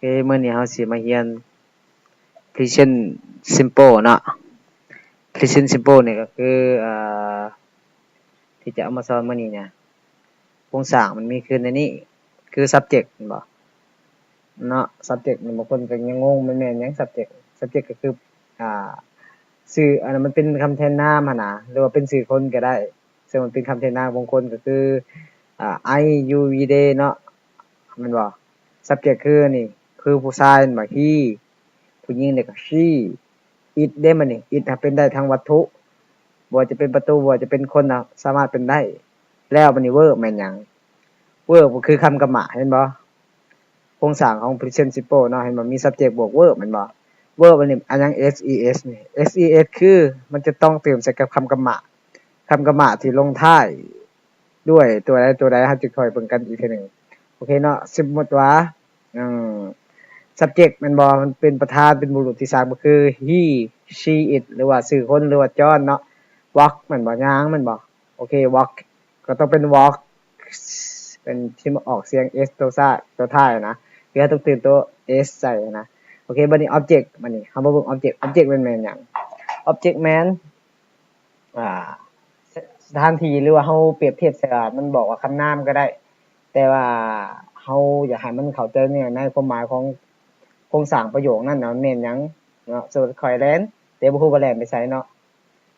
ມື້ນີ້ເຮົາຊິມາຮຽນ Present Simple ເນາະ. Present Simple ນີ້ກໍຄື ອ່າ ທີ່ຈະເອົາມາສອນມື້ນີ້ນະ ໂຄງສ້າງມັນມີຄືໃນນີ້ ຄື subject ແມ່ນບໍ່ເນາະ. Subject ນີ້ບາງຄົນກໍຍັງງົງ ມັນແມ່ນຫຍັງ subject? Subject ກໍຄື ອ່າ ຊື່ ອັນນັ້ນມັນເປັນຄຳແທນນາມຫັ້ນນະ ຫຼືວ່າເປັນຊື່ຄົນກໍໄດ້ ເຊິ່ງມັນເປັນຄຳແທນນາມຂອງຄົນ ກໍຄື ອ່າ I, you, we, they ເນາະ ແມ່ນບໍ່? Subject ຄືນີ້ ຄືຜູ້ຊາຍແມ່ນບໍ່? He. ຜູ້ຍິງນີ້ກໍ she. It ເດ້ ບັດນີ້ it ຫາເປັນໄດ້ທັງວັດຖຸ ບໍ່ວ່າຈະເປັນປະຕູ ບໍ່ວ່າຈະເປັນຄົນນະ ສາມາດເປັນໄດ້. ແລ້ວບັດນີ້ verb ແມ່ນຫຍັງ? Verb ກໍຄືຄຳກຳມະ ເຫັນບໍ່? ໂຄງສ້າງຂອງ present simple ເນາະ ເຫັນບໍ່? ມີ subject ບວກ verb ແມ່ນບໍ່? Verb ອັນນີ້ ອັນຫຍັງ? S E S ນີ້ S E S ຄືມັນຈະຕ້ອງຕື່ມໃສ່ກັບຄຳກຳມະ ຄຳກຳມະທີ່ລົງທ້າຍດ້ວຍຕົວໃດຕົວໃດ ເຮົາຈະຄ່ອຍເບິ່ງກັນອີກເທື່ອໜຶ່ງ ໂອເຄເນາະ. ສົມມຸດວ່າ ອືມ subject ແມ່ນບໍ່? ມັນເປັນປະທານ ເປັນບຸລຸດທີສາມ ກໍຄື he, she, it ຫຼືວ່າຊື່ຄົນ ຫຼືວ່າ John ເນາະ. Walk ແມ່ນບໍ່? ຍ່າງແມ່ນບໍ່? ໂອເຄ walk ກໍຕ້ອງເປັນ walks ເປັນທີ່ອອກສຽງ S ຕົວຊ້າຍ ຕົວທ້າຍນະ ຄືເຮົາຕ້ອງຕື່ມຕົວ S ໃສ່ນະ. ໂອເຄ ບັດນີ້ object ບັດນີ້ເຮົາມາເບິ່ງ object. Object ແມ່ນ ແມ່ນຫຍັງ? Object ແມ່ນ ອ່າ ສະ ສະຖານທີ່ ຫຼືວ່າເຮົາປຽບທຽບໃສ່ວ່າ ມັນບອກວ່າຄຳນາມກໍໄດ້ ແຕ່ວ່າເຮົາຢາກໃຫ້ມັນເຂົ້າໃຈໃນ ໃນຄວາມໝາຍຂອງໂຄງສ້າງປະໂຫຍກນັ້ນນະ ມັນແມ່ນຫຍັງເນາະ. ສົມມຸດຂ້ອຍແລ່ນ ແຕ່ບໍ່ຮູ້ວ່າແລ່ນໄປໃສເນາະ.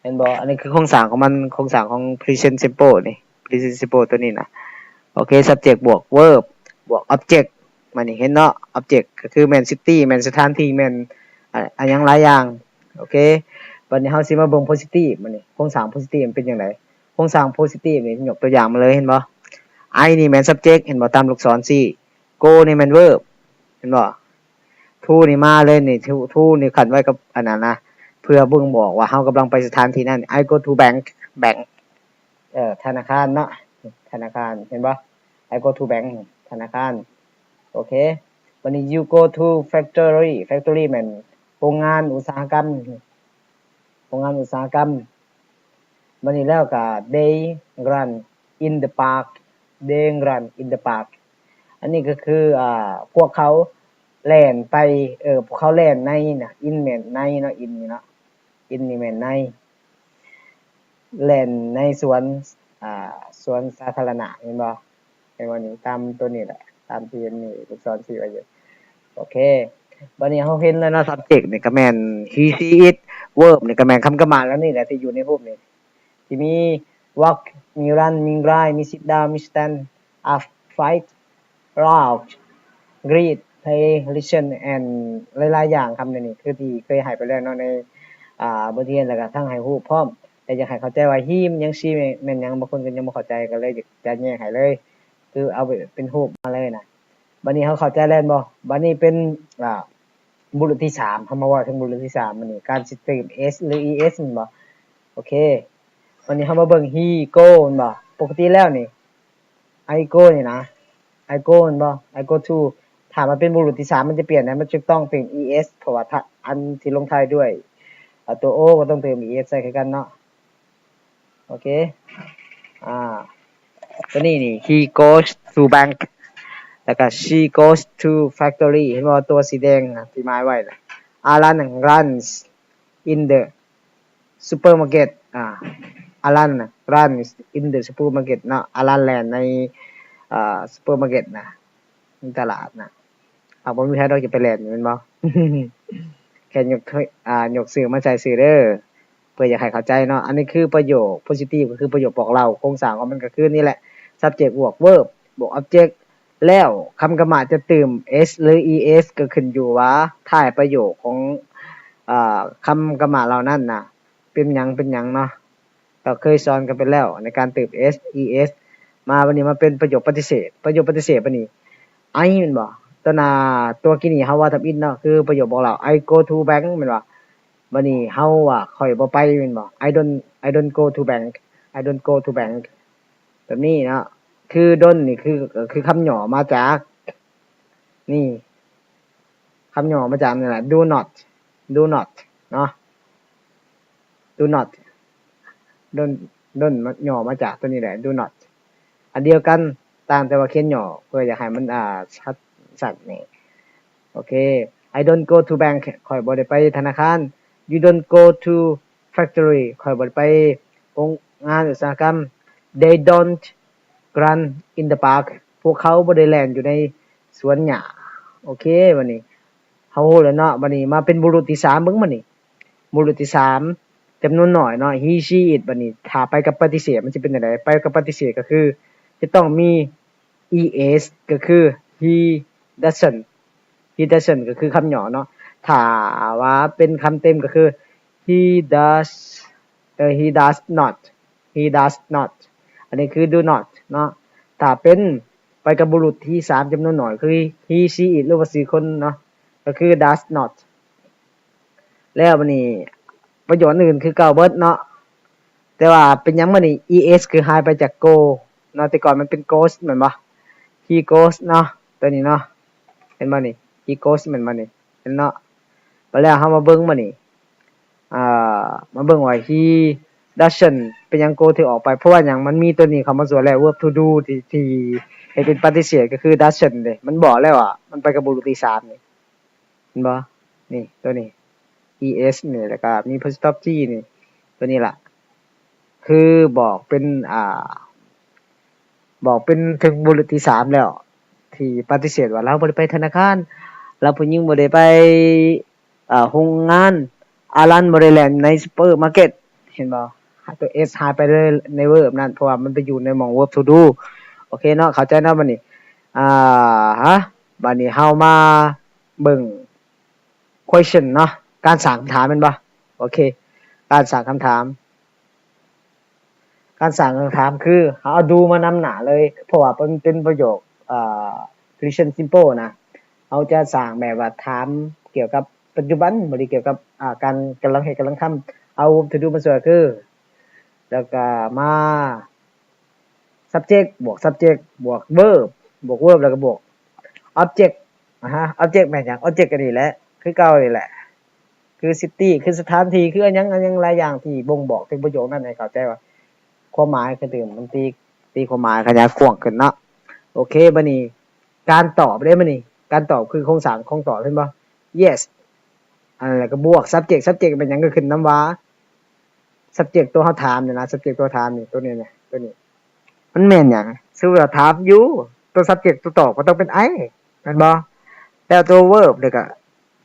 ເຫັນບໍ່? ອັນນີ້ຄືໂຄງສ້າງຂອງມັນ ໂຄງສ້າງຂອງ present simple ນີ້ present simple ຕົວນີ້ນະ. ໂອເຄ subject ບວກ verb ບວກ object ມານີ້ ເຫັນເນາະ? Object ກໍຄືແມ່ນ city ແມ່ນສະຖານທີ່ ແມ່ນ ອາ ອາຫຍັງຫຼາຍຢ່າງ. ໂອເຄ ບັດນີ້ເຮົາຊິມາເບິ່ງ positive ບັດນີ້ ໂຄງສ້າງ positive ມັນເປັນຈັ່ງໃດ? ໂຄງສ້າງ positive ນີ້ ຍົກຕົວຢ່າງມາເລີຍ ເຫັນບໍ່? I ນີ້ແມ່ນ subject ເຫັນບໍ່? ຕາມລູກສອນຊີ້. Go ນີ້ແມ່ນ verb ເຫັນບໍ່? To ນີ້ມາເລີຍນີ້ to to ນີ້ຂັນໄວ້ກັບອັນນັ້ນນະ ເພື່ອບົ່ງບອກວ່າເຮົາກຳລັງໄປສະຖານທີ່ນັ້ນ. I go to bank, bank ເອີ ທະນາຄານເນາະ ທະນາຄານ ເຫັນບໍ່? I go to bank ທະນາຄານ. ໂອເຄ ບັດນີ້ you go to factory, factory ແມ່ນໂຮງງານອຸດສາຫະກຳ ໂຮງງານອຸດສາຫະກຳ. ບັດນີ້ແລ້ວກໍ they run in the park, they run in the park. ອັນນີ້ກໍຄື ອ່າ ພວກເຂົາແລ່ນໄປ ເອີ ພວກເຂົາແລ່ນໃນນະ in ແມ່ນໃນເນາະ in ນີ້ເນາະ in ນີ້ແມ່ນໃນ ແລ່ນໃນສວນ ອ່າ ສວນສາທາລະນະ ເຫັນບໍ່? ເຫັນບໍ່ນີ້? ຕາມຕົວນີ້ແຫຼະ ຕາມທີ່ມີລູກສອນຊີ້ໄວ້ຢູ່. ໂອເຄ ບັດນີ້ເຮົາເຫັນແລ້ວເນາະ subject ນີ້ກໍແມ່ນ he, she, it, verb ນີ້ກໍແມ່ນຄຳກຳມະເຫຼົ່ານີ້ແຫຼະ ທີ່ຢູ່ໃນຮູບນີ້ ທີ່ມີ walk ມີ run ມີ ride ມີ sit down ມີ stand, up, fight, laugh, greet, play, listen and ຫຼາຍໆຢ່າງ. ຄຳນີ້ຄືທີ່ເຄີຍໃຫ້ໄປແລ້ວເນາະ ໃນ ອ່າ ບົດຮຽນ ແລ້ວກໍທັງໃຫ້ຮູ້ພ້ອມ ແຕ່ຢາກໃຫ້ເຂົ້າໃຈວ່າ he ແມ່ນຫຍັງ she ແມ່ນຫຍັງ ບາງຄົນກໍຍັງບໍ່ເຂົ້າໃຈ ກໍເລີຍຢາກຈະແຍກໃຫ້ເລີຍ ຄືເອົາເປັນຮູບມາເລີຍນະ. ບັດນີ້ເຮົາເຂົ້າໃຈແລ້ວແມ່ນບໍ່? ບັດນີ້ເປັນ ອ່າ ບຸລຸດທີສາມ ເຮົາມາເວົ້າເຖິງບຸລຸດທີສາມ ບັດນີ້ການຊິຕື່ມ S ຫຼື E S ແມ່ນບໍ່? ໂອເຄ ບັດນີ້ເຮົາມາເບິ່ງ he go ແມ່ນບໍ່? ປົກກະຕິແລ້ວນີ້ I go ນີ້ນະ I go ແມ່ນບໍ່? I go to ຖ້າມັນເປັນບຸລຸດທີສາມ ມັນຈະປ່ຽນນະ ມັນຈະຕ້ອງຕື່ມ E S ເພາະວ່າ ຖ້າ ອັນທີ່ລົງທ້າຍດ້ວຍ ອ່າ ຕົວ O ກໍຕ້ອງຕື່ມ E S ໃສ່ຄືກັນເນາະ. ໂອເຄ ອ່າ ຕົວນີ້ນີ້ he goes to bank ແລ້ວກໍ she goes to factory ເຫັນບໍ່? ຕົວສີແດງນະ ທີ່ໝາຍໄວ້ນະ Alan runs in the supermarket ອ່າ Alan runs in the supermarket ເນາະ Alan ແລ່ນໃນ ເອີ supermarket ນະ ໃນຕະຫຼາດນະ. ຫາກບໍ່ມີໃຜດອກຈະໄປແລ່ນແມ່ນບໍ່? ແຄ່ຍົກ ອ່າ ຍົກຊື່ມາໃສ່ຊື່ເດີ ເພື່ອຢາກໃຫ້ເຂົ້າໃຈເນາະ. ອັນນີ້ຄືປະໂຫຍກ positive ກໍຄືປະໂຫຍກບອກເລົ່າ ໂຄງສ້າງຂອງມັນກໍຄືນີ້ແຫຼະ subject ບວກ verb ບວກ object ແລ້ວຄຳກຳມະຈະຕື່ມ S ຫຼື E S ກໍຂຶ້ນຢູ່ວ່າທ້າຍປະໂຫຍກຂອງ ອ່າ ຄຳກຳມະເຫຼົ່ານັ້ນນະ ເປັນຫຍັງ ເປັນຫຍັງເນາະ. ເຮົາເຄີຍສອນກັນໄປແລ້ວໃນການຕື່ມ S, E S ມາ ບັດນີ້ມາເປັນປະໂຫຍກປະຕິເສດ. ປະໂຫຍກປະຕິເສດບັດນີ້ I ແມ່ນບໍ່? ຕົວໜ້າ ຕົວກີ້ນີ້ເຮົາວ່າທຳອິດເນາະ ຄືປະໂຫຍກບອກເລົ່າ I go to bank ແມ່ນບໍ່? ບັດນີ້ເຮົາວ່າຂ້ອຍບໍ່ໄປແມ່ນບໍ່? I don't, I don't go to bank, I don't go to bank ແບບນີ້ເນາະ. ຄື don't ນີ້ຄື ຄືຄຳຫຍໍ້ມາຈາກ ນີ້ ຄຳຫຍໍ້ມາຈາກນີ້ແຫຼະ do not, do not ເນາະ. Do not, don't, don't ຫຍໍ້ມາຈາກຕົວນີ້ແຫຼະ do not ອັນດຽວກັນ ຕ່າງແຕ່ວ່າຂຽນຫຍໍ້ ເພື່ອຢາກໃຫ້ມັນ ອ່າ ຊັດ ຊັດນີ້ ໂອເຄ I don't go to bank ຂ້ອຍບໍ່ໄດ້ໄປທະນາຄານ. You don't go to factory ຂ້ອຍບໍ່ໄດ້ໄປໂຮງງານອຸດສາຫະກຳ. They don't run in the park ພວກເຂົາບໍ່ໄດ້ແລ່ນຢູ່ໃນສວນຫຍ້າ. ໂອເຄ ບັດນີ້ເຮົາຮູ້ແລ້ວເນາະ. ບັດນີ້ມາເປັນບຸລຸດທີສາມເບິ່ງ ບັດນີ້ບຸລຸດທີສາມ ຈຳນວນໜ້ອຍເນາະ he she it. ບັດນີ້ຖ້າໄປກັບປະຕິເສດມັນຊິເປັນຈັ່ງໃດ? ໄປກັບປະຕິເສດກໍຄືຈະຕ້ອງມີ es ກໍຄື he doesn't he doesn't ກໍຄືຄຳຫຍໍ້ເນາະ. ຖ້າວ່າເປັນຄຳເຕັມກໍຄື he does ເອີ he does not he does not ອັນນີ້ຄື do not ເນາະ. ຖ້າເປັນໄປກັບບຸລຸດທີສາມຈຳນວນໜ້ອຍຄື he she it ຫຼືວ່າຊື່ຄົນເນາະ ກໍຄື does not. ແລ້ວບັດນີ້ປະໂຫຍກອື່ນຄືເກົ່າເບິດເນາະ ແຕ່ວ່າເປັນຫຍັງມື້ນີ້ es ຄືຫາຍໄປຈາກ go ເນາະ? ແຕ່ກ່ອນມັນເປັນ goes ແມ່ນບໍ່? He goes ເນາະ ຕົວນີ້ເນາະ ເຫັນບໍ່ນີ້? He goes ແມ່ນບໍ່ນີ້? ເຫັນເນາະ? ບັດແລ້ວເຮົາມາເບິ່ງບັດນີ້ ອ່າ ມາເບິ່ງວ່າ he doesn't ເປັນຫຍັງ go ຖືກອອກໄປ ເພາະວ່າຫຍັງ? ມັນມີຕົວນີ້ເຂົ້າມາຊ່ວຍແລ້ວ verb to do ທີ່ ທີ່ເຮັດເປັນປະຕິເສດ ກໍຄື doesn't ເດ້ ມັນບອກແລ້ວວ່າມັນໄປກັບບຸລຸດທີສາມນີ້. ເຫັນບໍ່? ນີ້ ຕົວນີ້ es ນີ້ ແລ້ວກໍມີ apostrophe ນີ້ ຕົວນີ້ລະ ຄືບອກເປັນ ອ່າ ບອກເປັນເຖິງບຸລຸດທີສາມແລ້ວ ທີ່ປະຕິເສດວ່າລາວບໍ່ໄດ້ໄປທະນາຄານ ລາວຜູ້ຍິງບໍ່ໄດ້ໄປ ອ່າ ໂຮງງານ ອາລັນບໍ່ໄດ້ແລ່ນໃນຊຸບເປີມາເກັດ. ເຫັນບໍ່? ຕົວ s ຫາຍໄປເລີຍໃນ verb ນັ້ນ ເພາະວ່າມັນໄປຢູ່ໃນໝ່ອງ verb to do. ໂອເຄເນາະ ເຂົ້າໃຈເນາະບັດນີ້. ອ່າ ຮະ ບັດນີ້ເຮົາມາເບິ່ງ question ເນາະ ການສ້າງຄຳຖາມແມ່ນບໍ່? ໂອເຄ ການສ້າງຄຳຖາມ ການສ້າງຄຳຖາມຄືເຮົາເອົາ do ມານຳໜ້າເລີຍ ເພາະວ່າມັນເປັນປະໂຫຍກ ອ່າ present simple ນະ. ເຮົາຈະສ້າງແບບວ່າຖາມກ່ຽວກັບປັດຈຸບັນ ບໍ່ໄດ້ກ່ຽວກັບ ອ່າ ການກຳລັງເຮັດກຳລັງທຳ ເອົາ to do ມາຊ່ວຍຄື ແລ້ວກໍມາ subject ບວກ subject ບວກ verb ບວກ verb ແລ້ວກໍບວກ object ອາຮະ object ແມ່ນຫຍັງ? Object ກໍນີ້ແຫຼະ ຄືເກົ່ານີ້ແຫຼະ ຄື city ຄືສະຖານທີ່ ຄືອັນຫຍັງ ອັນຫຍັງຫຼາຍຢ່າງທີ່ບົ່ງບອກເຖິງປະໂຫຍກນັ້ນ ໃຫ້ເຂົ້າໃຈວ່າຄວາມໝາຍຄືຕື່ມ ມັນຕີ ຕີຄວາມໝາຍຂະຫຍາຍກວ້າງຂຶ້ນເນາະ. ໂອເຄ ບັດນີ້ການຕອບເດ້ ບັດນີ້ການຕອບຄືໂຄງສ້າງຂອງຕອບ ເຫັນບໍ່? Yes ອັນນັ້ນແຫຼະ ກໍບວກ subject subject ແມ່ນຫຍັງ? ກໍຂຶ້ນນຳວ່າ subject ຕົວເຮົາຖາມນີ້ນະ subject ຕົວຖາມນີ້ ຕົວນີ້ນະ ຕົວນີ້ ມັນແມ່ນຫຍັງ? ສົມມຸດວ່າຖາມ you ຕົວ subject ຕົວຕອບກໍຕ້ອງເປັນ I ແມ່ນບໍ່? ແລ້ວຕົວ verb ນີ້ກໍ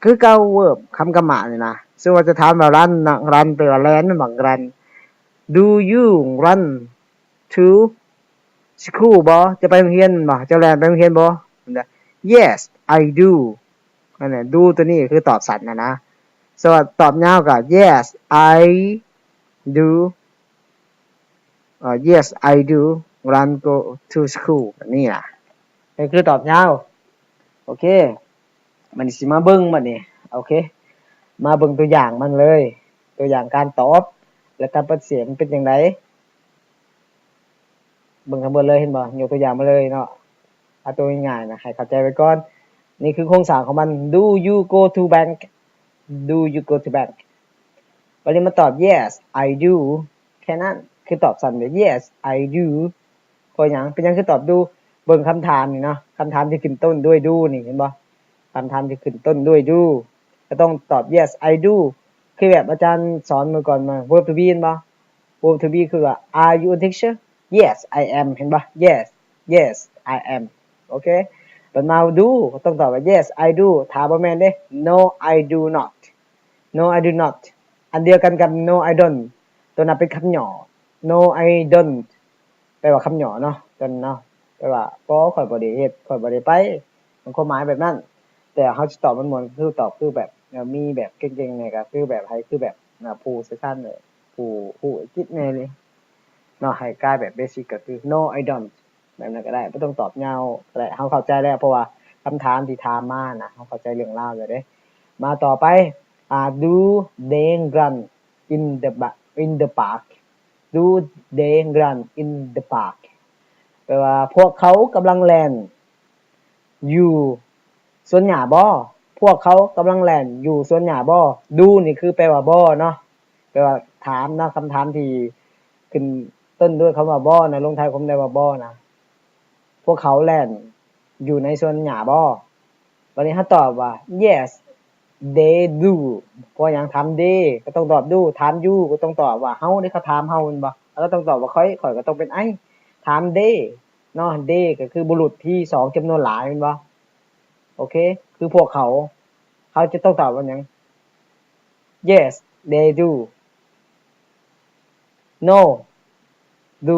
ຄືເກົ່າ verb ຄຳກຳມະນີ້ນະ ສົມມຸດວ່າຈະຖາມວ່າ run ນະ run ແປວ່າແລ່ນແມ່ນບໍ່? Run. Do you run to school ບໍ່? ເຈົ້າໄປໂຮງຮຽນບໍ່? ເຈົ້າແລ່ນໄປໂຮງຮຽນບໍ່? Yes I do. ອັນນັ້ນ do ຕົວນີ້ຄືຕອບສັ້ນນະນະ ສ່ວນຕອບຍາວກໍ yes I do ເອີ yes I do run go to school ແບບນີ້ນະ ນີ້ຄືຕອບຍາວ. ໂອເຄ ບັດນີ້ຊິມາເບິ່ງ ບັດນີ້ ໂອເຄ ມາເບິ່ງຕົວຢ່າງມັນເລີຍ ຕົວຢ່າງການຕອບ ແລະ ການປະຕິເສດມັນເປັນຈັ່ງໃດ? ເບິ່ງທັງໝົດເລີຍ ເຫັນບໍ່? ຍົກຕົວຢ່າງມາເລີຍເນາະ ເອົາຕົວງ່າຍໆນະ ໃຫ້ເຂົ້າໃຈໄວ້ກ່ອນ. ນີ້ຄືໂຄງສ້າງຂອງມັນ Do you go to bank? Do you go to bank? ບັດນີ້ມາຕອບ Yes I do ແຄ່ນັ້ນ ຄືຕອບສັ້ນເດ້ Yes I do. ເພາະຫຍັງ? ເປັນຫຍັງຄືຕອບ do? ເບິ່ງຄຳຖາມນີ້ເນາະ ຄຳຖາມທີ່ຂຶ້ນຕົ້ນດ້ວຍ do ນີ້ ເຫັນບໍ່? ຄຳຖາມທີ່ຂຶ້ນຕົ້ນດ້ວຍ do ກໍຕ້ອງຕອບ Yes I do. ຄືແບບອາຈານສອນມື້ກ່ອນມາ verb to be ເຫັນບໍ່? Verb to be ຄືວ່າ Are you a teacher? Yes I am. ເຫັນບໍ່? Yes Yes I am. ໂອເຄ ບັດມາ do ກໍຕ້ອງຕອບວ່າ Yes I do. ຖ້າບໍ່ແມ່ນເດ້ No I do not. No I do not. ອັນດຽວກັນກັບ No I don't. ຕົວນັ້ນເປັນຄຳຫຍໍ້ No I don't ແປວ່າຄຳຫຍໍ້ເນາະ ຕົວນັ້ນເນາະ ແປວ່າ ບໍ່ ຂ້ອຍບໍ່ໄດ້ເຮັດ ຂ້ອຍບໍ່ໄດ້ໄປ ມັນຄວາມໝາຍແບບນັ້ນ. ແຕ່ເຮົາຊິຕອບມ່ວນໆ ຄືຕອບຄືແບບ ເອີ ມີແບບເກັ່ງໆແດ່ ກໍຄືແບບໃຫ້ຄືແບບ ອາ ຜູ້ຊ່ຽວຊານ ຜູ້ຮູ້ອັງກິດແດ່ເນາະ ໃຫ້ກາຍແບບເບສິກ ກໍຄື No I don't ແບບນັ້ນກໍໄດ້ ບໍ່ຕ້ອງຕອບຍາວກໍໄດ້ ເຮົາເຂົ້າໃຈແລ້ວ ເພາະວ່າຄຳຖາມທີ່ຖາມມານະ ເຮົາເຂົ້າໃຈເລື່ອງລາວແລ້ວເດ້. ມາຕໍ່ໄປ ອາ Do they run in the ba- in the park? Do they run in the park? ແປວ່າ ພວກເຂົາກຳລັງແລ່ນຢູ່ສວນຫຍ້າບໍ່? ພວກເຂົາກຳລັງແລ່ນຢູ່ສວນຫຍ້າບໍ່? Do ນີ້ຄືແປວ່າບໍ່ເນາະ ແປວ່າຖາມເນາະ ຄຳຖາມທີ່ຂຶ້ນຕົ້ນດ້ວຍຄຳວ່າບໍ່ນະ ລົງທ້າຍຄວາມໄດ້ວ່າບໍ່ນະ. ພວກເຂົາແລ່ນຢູ່ໃນສວນຫຍ້າບໍ່? ບັດນີ້ເຮົາຕອບວ່າ yes they do ເພາະຫຍັງ? ຖາມ they ກໍຕ້ອງຕອບ do ຖາມ you ກໍຕ້ອງຕອບວ່າເຮົາເດ້ ເຂົາຖາມເຮົາແມ່ນບໍ່? ເຮົາກໍຕ້ອງຕອບວ່າຂ້ອຍ ຂ້ອຍກໍຕ້ອງເປັນ I ຖາມ they ເນາະ they ກໍຄືບຸລຸດທີສອງຈຳນວນຫຼາຍແມ່ນບໍ່? ໂອເຄ ຄືພວກເຂົາ ເຂົາຈະຕ້ອງຕອບວ່າຫຍັງ? Yes they do. No do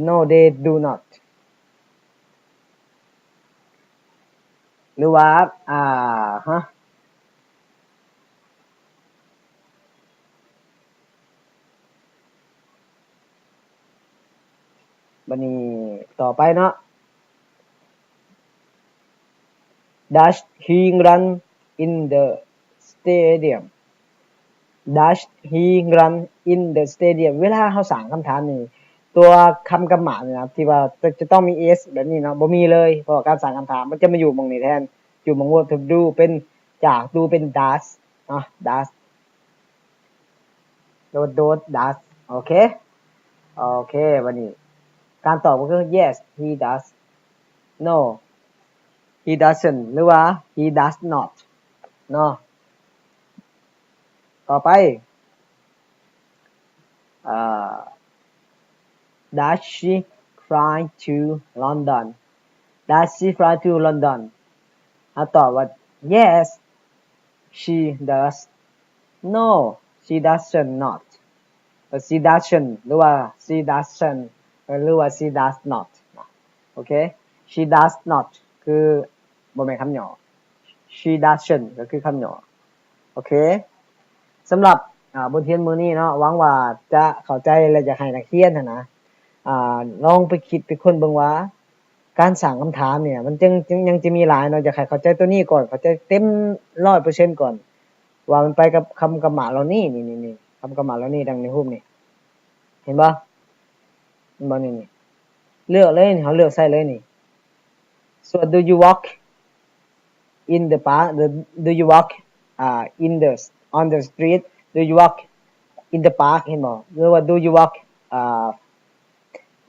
no they do not. ຫຼືວ່າ ອ່າ ຮະ ບັດນີ້ຕໍ່ໄປເນາະ Does he run in the stadium? Does he run in the stadium? ເວລາເຮົາສ້າງຄຳຖາມນີ້ ຕົວຄຳກຳມະນີ້ນະ ທີ່ວ່າຈະ ຈະຕ້ອງມີ S ແບບນີ້ເນາະ ບໍ່ມີເລີຍ ເພາະວ່າການສ້າງຄຳຖາມມັນຈະມາຢູ່ໝ່ອງນີ້ແທນ ຢູ່ໝ່ອງ verb to do ເປັນ ຈາກ do ເປັນ does ເນາະ does ໂດດ ໂດດ does ໂອເຄ ໂອເຄ ບັດນີ້ການຕອບກໍຄື yes he does, no he doesn't ຫຼືວ່າ he does not ເນາະ. ຕໍ່ໄປ ເອີ Does she fly to London? Does she fly to London? ເຮົາຕອບວ່າ yes she does. No she doesn't not. She doesn't ຫຼືວ່າ she doesn't ເອີ ຫຼືວ່າ she does not ນະ ໂອເຄ she does not ຄືບໍ່ແມ່ນຄຳຫຍໍ້ she doesn't ກໍຄືຄຳຫຍໍ້. ໂອເຄ ສຳລັບ ອ່າ ບົດຮຽນມື້ນີ້ເນາະ ຫວັງວ່າຈະເຂົ້າໃຈ ແລະ ຢາກໃຫ້ນັກຮຽນຫັ້ນນະ ອ່າ ລອງໄປຄິດໄປຄົ້ນເບິ່ງວ່າ ການສ້າງຄຳຖາມນີ້ ມັນຍັງ ຍັງ ຍັງຈະມີຫຼາຍເນາະ. ຢາກໃຫ້ເຂົ້າໃຈຕົວນີ້ກ່ອນ ເຂົ້າໃຈເຕັມຮ້ອຍເປີເຊັນກ່ອນ ວ່າມັນໄປກັບຄຳກຳມະເຫຼົ່ານີ້ ນີ້ ນີ້ ນີ້ ຄຳກຳມະເຫຼົ່ານີ້ ດັ່ງໃນຮູບນີ້ ເຫັນບໍ່? ເຫັນບໍ່? ນີ້ ນີ້ ເລືອກເລີຍ ເຮົາເລືອກໃຊ້ເລີຍນີ້. So do you walk in the park? Do, do you walk, uh, in the, on the street? Do you walk in the park? ເຫັນບໍ່? ຫຼືວ່າ do you walk, uh,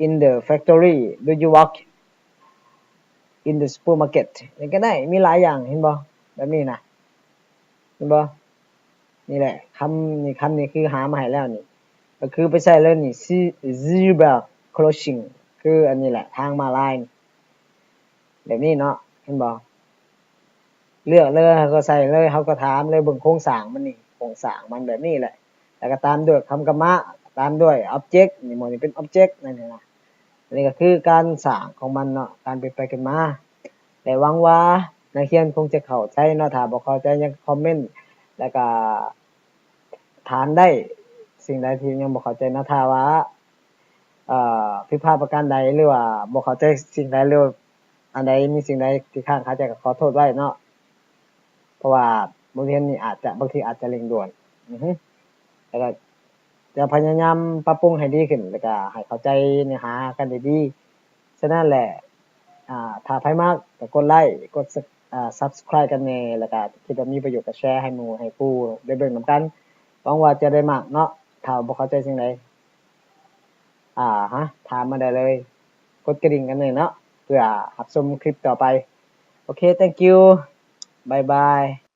in the factory? Do you walk in the supermarket? ນີ້ກໍໄດ້ ມີຫຼາຍຢ່າງ ເຫັນບໍ່? ແບບນີ້ນະ ເຫັນບໍ່? ນີ້ແຫຼະ ຄຳນີ້ ຄຳນີ້ຄືຫາມາໃຫ້ແລ້ວນີ້ ກໍຄືໄປໃຊ້ເລີຍນີ້ zebra crossing ຄືອັນນີ້ແຫຼະ ທາງມ້າລາຍ ແບບນີ້ເນາະ ເຫັນບໍ່? ເລືອກເລີຍ ເຮົາກໍໃສ່ເລີຍ ເຮົາກໍຖາມເລີຍ ເບິ່ງໂຄງສ້າງມັນນີ້ ໂຄງສ້າງມັນແບບນີ້ແຫຼະ ແລ້ວກໍຕາມດ້ວຍຄຳກຳມະ ຕາມດ້ວຍ object ນີ້ ໝົດນີ້ເປັນ object ນັ້ນນະ. ອັນນີ້ກໍຄືການສ້າງຂອງມັນເນາະ ການເປັນໄປເປັນມາ ແລະ ຫວັງວ່ານັກຮຽນຄົງຈະເຂົ້າໃຈເນາະ. ຖ້າບໍ່ເຂົ້າໃຈຫຍັງກໍຄອມເມັນ ແລ້ວກໍຖາມໄດ້ ສິ່ງໃດທີ່ຍັງບໍ່ເຂົ້າໃຈເນາະ. ຖ້າວ່າ ເອີ ຜິດພາດປະການໃດ ຫຼືວ່າບໍ່ເຂົ້າໃຈສິ່ງໃດ ຫຼືອັນໃດ ມີສິ່ງໃດທີ່ຄ້າງຄາໃຈກໍຂໍໂທດໄວ້ເນາະ. ເພາະວ່າບົດຮຽນນີ້ອາດຈະ ບາງທີອາດຈະເລັ່ງດ່ວນ ອື ແລ້ວກໍຈະພະຍາຍາມປັບປຸງໃຫ້ດີຂຶ້ນ ແລ້ວກໍໃຫ້ເຂົ້າໃຈເນື້ອຫາກັນໄດ້ດີ. ສະນັ້ນແຫຼະ ອ່າ ຖ້າໃຜມັກກໍກົດໄລ ກົດ subscribe ກັນແດ່ ແລ້ວກໍຄິດວ່າມີປະໂຫຍດກໍແຊໃຫ້ໝູ່ໃຫ້ຄູ່ໄດ້ເບິ່ງນຳກັນ. ຫວັງວ່າຈະໄດ້ມັກເນາະ. ຖ້າບໍ່ເຂົ້າໃຈສິ່ງໃດ ອ່າ ຮະ ຖາມມາໄດ້ເລີຍ. ກົດກະດິ່ງກັນແດ່ເນາະ ເພື່ອຮັບຊົມຄລິບຕໍ່ໄປ. ໂອເຄ thank you. Bye bye.